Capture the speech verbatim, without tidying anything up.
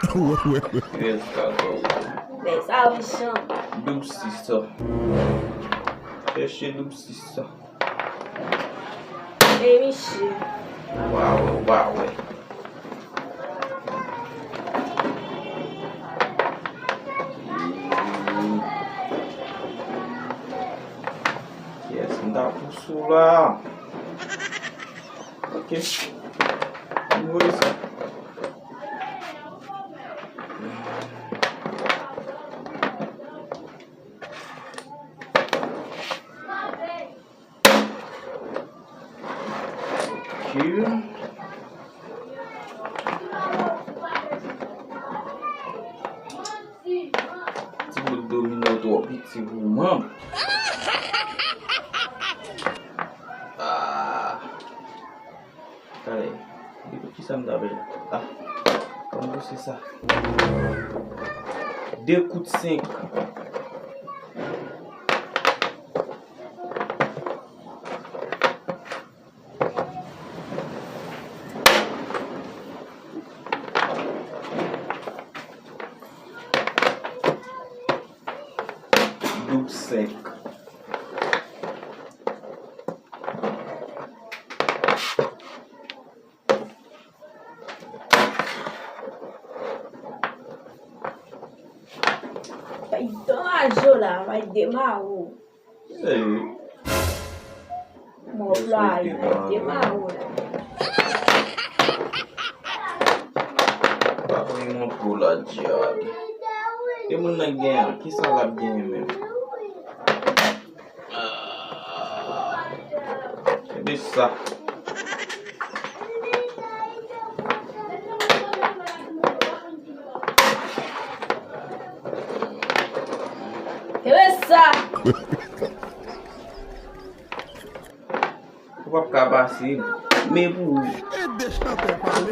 Yes, kaka. Bèl sa, mechan. Doub sis sa. Chèche doub sis sa. E misye. Waw, waw. Yes, m ta pou sou la. Ok. M voye sa. Ki? Ti bout domino twò piti pou mwen. Ah. Talè. Depi kisa m ta fè? Ah. Kòman se sa? De kout senk. Doub senk. Bay dan ajo la, bay demare w. Hey. Mò plwaye, bay demare w la. Pa pran yon plo la, Djihad. E moun nan gen an, kisa l ap genyen menm? Ah. Kenbe sa. Kenbe sa. Ou p ap ka pase. Men pou ou. E de chantè pale.